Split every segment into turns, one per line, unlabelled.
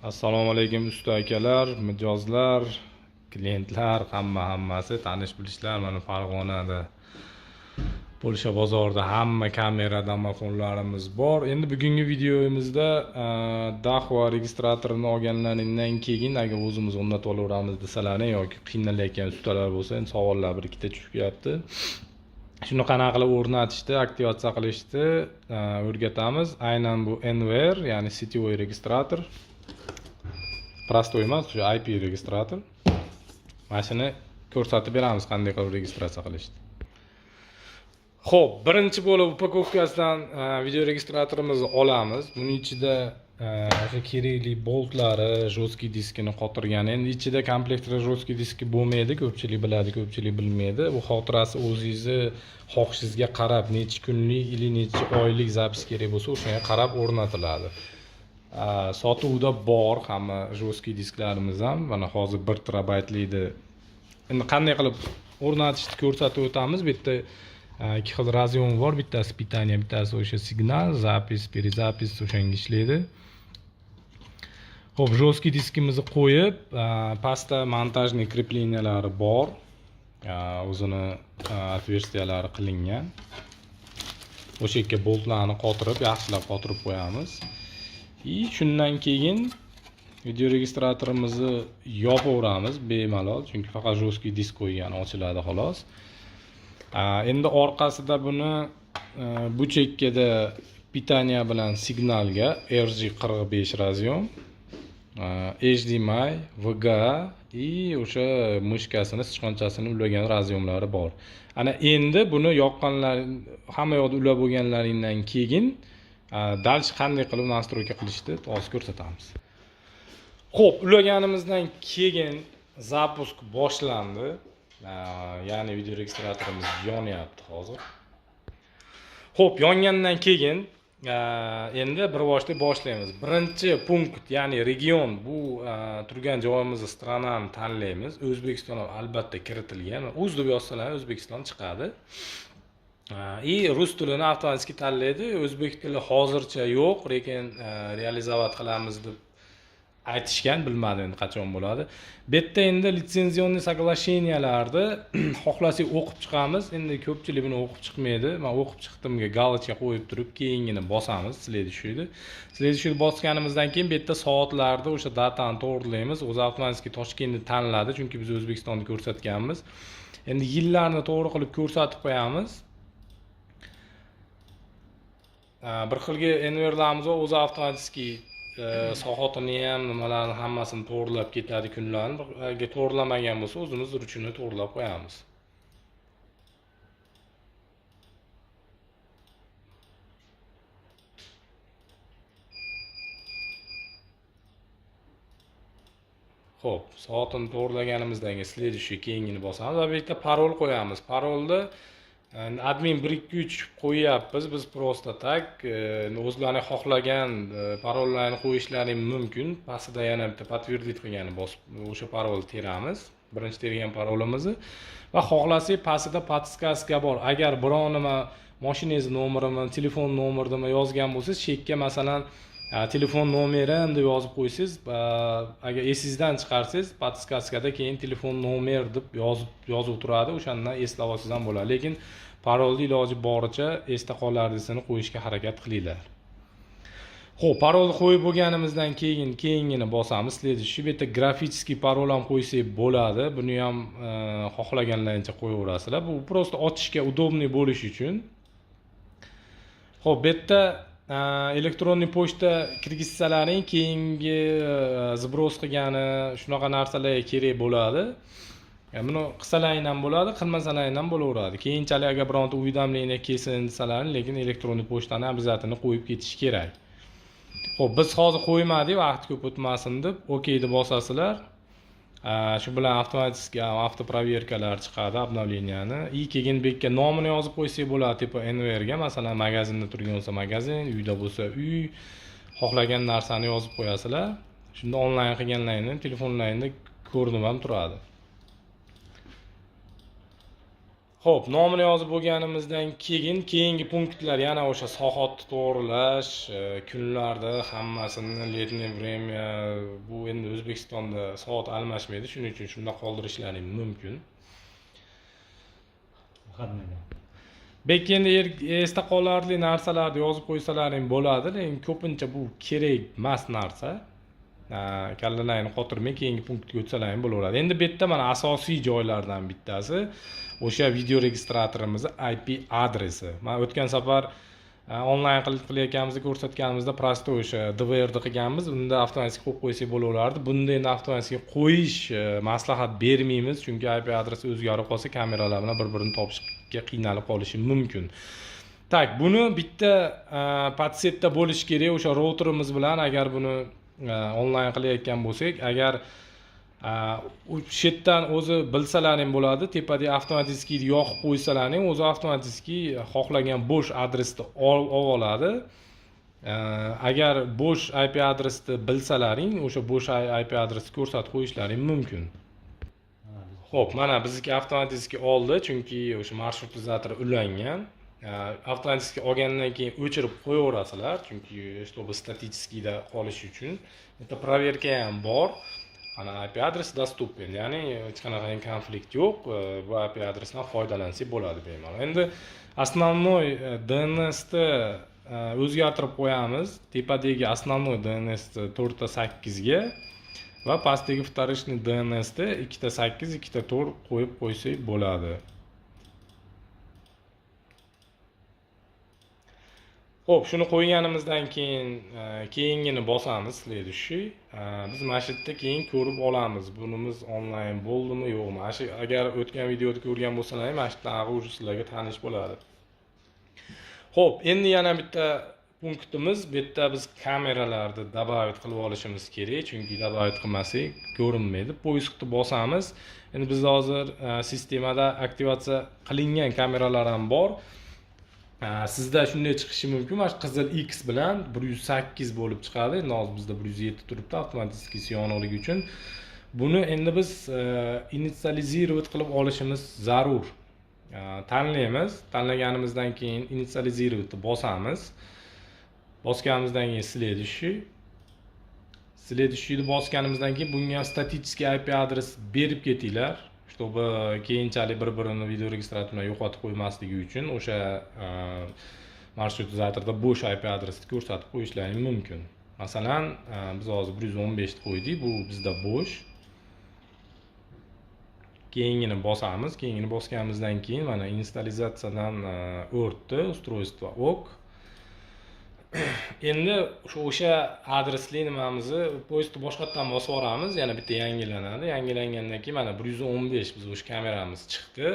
Assalomu alaykum usta akalar, mijozlar, klientlar, hammasi tanish bilishlar. Mana Farg'onada Polsha bozorida hamma kamera, domofonlarimiz bor. Endi bugungi videomizda Dahua registratorini olganlaringdan keyin agar o'zimiz o'rnatib olaveramiz desalaring yoki qiynalayotgan ustalar bo'lsa, endi savollar bir ikkita tushib kelyapti. Shuni qanaqa qilib o'rnatishni, aktivatsiya qilishni o'rgatamiz. Aynan bu NVR, ya'ni сетевой registrator. Простой emas, o'sha IP registrator. Mana shuni ko'rsatib beramiz qanday qilib registratsiya qilishni. Xo'p, birinchi bo'lib упаковкasidan video registratorimizni olamiz. Buning ichida o'sha kerakli boltlari, жесткий diskini qotirgan. Endi ichida komplektda жесткий diski bo'lmaydi, ko'pchilik biladi, ko'pchilik bilmaydi. Bu xotirasi o'zingizni xohishingizga qarab necha kunlik или necha oylik zapis kerak bo'lsa, o'shanga qarab o'rnatiladi. Sotuvda bor hamma жесткий disklarimiz ham. Mana hozir 1 terabaytlikni endi qanday qilib o'rnatishni ko'rsatib o'tamiz. Bu yerda ikki xil разъем bor, bittasi питание, bittasi o'sha signal, запись, перезапись o'shanga ishlaydi. Xo'p, жесткий diskimizni qo'yib, pastda монтажный креплениялari bor. O'zini отверстиялari qilingan. O'sha yerga boltlarni qotirib, yaxshilab qotirib qo'yamiz. И shundan keyin video registratorimizni yopaveramiz bemalol, chunki faqat жесткий disk qo'ygani ochiladi xolos. Endi orqasida buni bu chekkada питание bilan signalga RJ45 разъем, HDMI, VGA и o'sha мышка sini, sichqonchasini ulagan разъем lari bor. Ana endi buni yoqqanlar, hamma yoqda ulab bo'lganlaringdan keyin дальше qanday qilib настройка qilishni hozir ko'rsatamiz. Xo'p, ulaganimizdan keyin запуск boshlandi. Ya'ni video registratorimiz yonyapti hozir. Xo'p, yongandan keyin endi bir boshli boshlaymiz. Birinchi punkt, ya'ni region, bu turgan joyimizni, страна ni tanlaymiz. O'zbekiston ham albatta kiritilgan. O'z deb yozsalar O'zbekiston chiqadi. И rus tilini avtomatik tanlaydi. O'zbek tili hozircha yo'q, lekin реализовать qilamiz deb aytishgan, bilmadim endi qachon bo'ladi. Bu yerda endi лицензионный соглашения larni xohlasak o'qib chiqamiz. Endi ko'pchilik buni o'qib chiqmaydi. Men o'qib chiqdimga галочка qo'yib turib, keyingini bosamiz, следующийni. Следующийni bosganimizdan keyin bu yerda soatlarni, o'sha дата ni to'g'rilaymiz. O'zi avtomatik Toshkentni tanladi, chunki biz O'zbekistonni ko'rsatganmiz. Endi yillarni to'g'ri qilib ko'rsatib qo'yamiz. Bir xilgi NVRlarimiz o'zi avtomatik soatini ham, nimalarni hammasini to'g'rilab ketadi kunlarni. Agar to'g'rilamagan bo'lsa, o'zimiz ручной to'g'rilab qo'yamiz. Xo'p, soatini to'g'rilaganimizdan keyin следующий, keyingini bosamiz va bu yerda parol qo'yamiz. Parolni admin 1 2 3 qo'yyapmiz biz просто так. O'zlari xohlagan parollarni qo'yishlari mumkin. Pastida yana bitta подтвердить qilgani bosib o'sha parolni teramiz, birinchi tergan parolimizni. Va xohlasak pastida подсказка bor. Agar biron nima mashinangiz nomerini, telefon nomerini yozgan bo'lsangiz, shu yerga masalan telefon nomerim deb yozib qo'ysangiz, agar esingizdan chiqarsangiz, подсказка da keyin telefon nomer deb yozib turadi, o'shandan eslab olsangiz ham bo'ladi. Lekin parolni iloji boricha esda qolarlisini qo'yishga harakat qilinglar. Xo'p, parolni qo'yib bo'lganimizdan keyin keyingini bosamiz. Следующий. Bu yerda графический parol ham qo'ysak bo'ladi. Buni ham xohlaganlaringcha qo'yaverasizlar. Bu просто ochishga удобный bo'lishi uchun. Xo'p, bu yerda электронный pochta kirgizsalaring keyingi сброс qilgani shunaqa narsalarga kerak bo'ladi. Buni qilsalaring ham bo'ladi, qilmasalaring ham bo'laveradi. Keyinchalik agar bironta уведомление kelsin desalaring, lekin электронный pochtani обязательно qo'yib ketish kerak. Xo'p, biz hozir qo'ymadik, vaqt ko'p o'tmasin deb, OK deb bosasizlar. Shu bilan avtomatik автопроверка lar chiqadi, обновления ni. И keyin bu yerga nomini yozib qo'ysak bo'ladi, типа NVR ga, masalan, magazinda turgan bo'lsa magazin, uyda bo'lsa uy, xohlagan narsani yozib qo'yasizlar. Shunda onlayn qilganlaringda telefonlaringda ko'rinib ham turadi. Xo'p, nomini yozib bo'lganimizdan keyin keyingi punktlar yana o'sha soatni to'g'rilash, kunlarda hammasini летнее время. Bu endi O'zbekistonda soat almashmaydi, shuning uchun shunday qoldirishlaring mumkin.
Выходной da.
Bekka endi esda qolarli narsalarni yozib qo'ysalaring bo'ladi, lekin ko'pincha bu kerak emas narsa. Kallalaringni qotirmay keyingi punktga o'tsalaring bo'laveradi. Endi bu yerda mana asosiy joylardan bittasi o'sha video registratorimizni IP adresi. Man o'tgan safar onlayn qilib qilayotganimizda ko'rsatganimizda простой o'sha DVRni qilganmiz. Unda avtomatik qo'yib qo'ysak bo'laverardi. Bunda endi avtomatik qo'yish maslahat bermaymiz, chunki IP adresi o'zgarib qolsa, kameralar bilan bir birini topishga qiynalib qolishi mumkin. Так, buni bitta подсеть da bo'lishi kerak o'sha routerimiz bilan. Agar buni onlayn qilayotgan bo'lsak, agar o'sha yerdan o'zi bilsalaring bo'ladi, tepadagi avtomatik yoqib qo'ysalaring, o'zi avtomatik xohlagan bo'sh adresni olib oladi. Agar bo'sh IP adresni bilsalaring, o'sha bo'sh IP adresni ko'rsatib qo'yishlaring mumkin. Xo'p, mana bizniki avtomatik oldi, chunki o'sha маршрутизатор ulangan. Avtomatik olgandan keyin o'chirib qo'yaverasizlar, chunki чтобы статический da qolishi uchun. Bitta проверка ham bor. Ana, IP адрес доступен, ya'ni hech qanaqa konflikt yo'q. Bu IP adresdan foydalansak bo'ladi bemalol. Endi основной DNSni o'zgartirib qo'yamiz. Tepadagi основной DNSni 4.8 ga va pastdagi вторичный DNSni 2.8, 2.4 qo'yib qo'ysak bo'ladi. Xo'p, shuni qo'yganimizdan keyin keyingini bosamiz, следующий. Biz mana shu yerda keyin ko'rib olamiz, bunimiz onlayn bo'ldimi, yo'qmi. Mana shu agar o'tgan videoda ko'rgan bo'lsalaring, mana shu yerdan уже sizlarga tanish bo'ladi. Xo'p, endi yana bitta punktimiz, bu yerda biz kameralarni добавить qilib olishimiz kerak, chunki добавить qilmasak ko'rinmaydi. Поиск ni bosamiz. Endi bizda hozir sistemada aktivatsiya qilingan kameralar ham bor. Sizda shunday chiqishi mumkin, mana shu qizil X bilan 108 bo'lib chiqadi. Endi hozir bizda 107 turibdi avtomatik yoniqligi uchun. Buni endi biz инициализировать qilib olishimiz zarur. Tanlaymiz. Tanlaganimizdan keyin инициализировать bosamiz. Bosganimizdan keyin следующий. Следующий ni bosganimizdan keyin bunga статический IP adres berib ketinglar, чтобы keyinchalik bir-birini video registrator bilan yo'qotib qo'ymasligi uchun o'sha маршрутизатор da bo'sh IP adresni ko'rsatib qo'yishlaring mumkin. Masalan, biz hozir 115 ni qo'ydik, bu bizda bo'sh. Keyingini bosamiz. Keyingini bosganimizdan keyin mana installyatsiyadan o'tdi, устройство ок. Endi o'sha adresli nimamizni поиск ni boshqatdan bosib yuboramiz, yana bitta yangilanadi. Yangilangandan keyin mana 115 biz o'sha kameramiz chiqdi.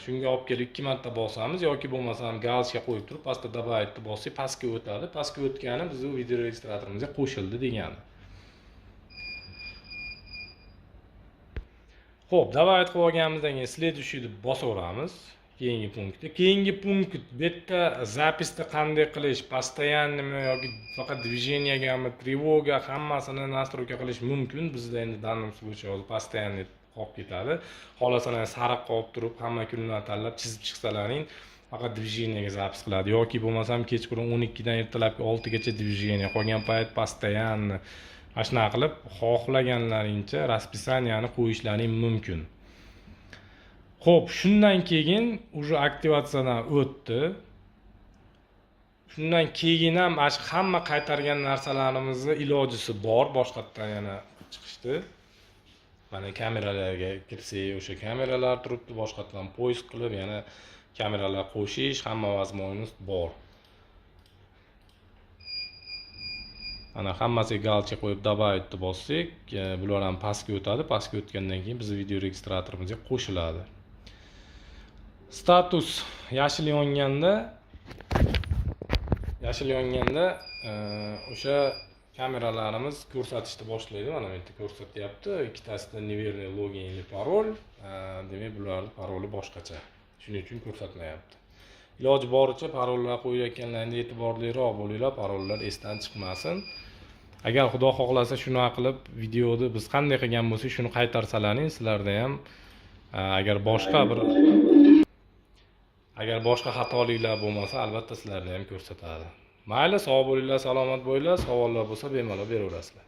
Shunga olib kelib ikki marta bosamiz yoki bo'lmasam галочка qo'yib turib pastda добавить bossak pastga o'tadi. Pastga o'tgani bizni video registratorimizga qo'shildi degani. Xo'p, добавить qilib olganimizdan keyin следующий deb bosaveramiz. Keyingi punktda. Keyingi punkt bu yerda запись ni qanday qilish, постоянными yoki faqat движение gami, тревога, hammasini настройка qilish mumkin. Bizda endi данном случае hozir постоянный qolib ketadi. Xohlasalar sariq qolib turib hamma kunlar tanlab chizib chiqsalaring faqat движение ga запись qiladi yoki bo'lmasam kechqurun 12 dan ertalabki 6 gacha движение, qolgan payt постоянно. Mana shunaqa qilib xohlaganlaringcha расписание ni qo'yishlaring mumkin. Xo'p, shundan keyin уже aktivatsiyadan o'tdi. Shundan keyin ham mana shu hamma qaytargan narsalarimizni ilojisi bor, boshqatdan yana chiqishdi. Mana kameralarga kirsak, o'sha kameralar turibdi, boshqatdan поиск qilib yana kameralar qo'shish, hamma возможность bor. Mana hammasiga галочка qo'yib добавить bossak, bular ham pastga o'tadi. Pastga o'tgandan keyin bizning video registratorimizga qo'shiladi. Status yashil yonganda, yashil yonganda o'sha kameralarimiz ko'rsatishni boshlaydi. Mana bu yerda ko'rsatyapti. Ikkitasida неверный login или parol. Demak, bularning paroli boshqacha. Shuning uchun ko'rsatmayapti. Iloji boricha parollar qo'yayotganlaringda e'tiborliroq bo'linglar, parollar esdan chiqmasin. Agar Xudo xohlasa shunaqa qilib videoni biz qanday qilgan bo'lsak, shuni qaytarsalaring, sizlarda ham agar boshqa bir Agar boshqa xatoliklar bo'lmasa, albatta sizlarga ham ko'rsatadi. Mayli, sog' bo'linglar, salomat bo'linglar. Savollar bo'lsa, bemalol beraverasizlar.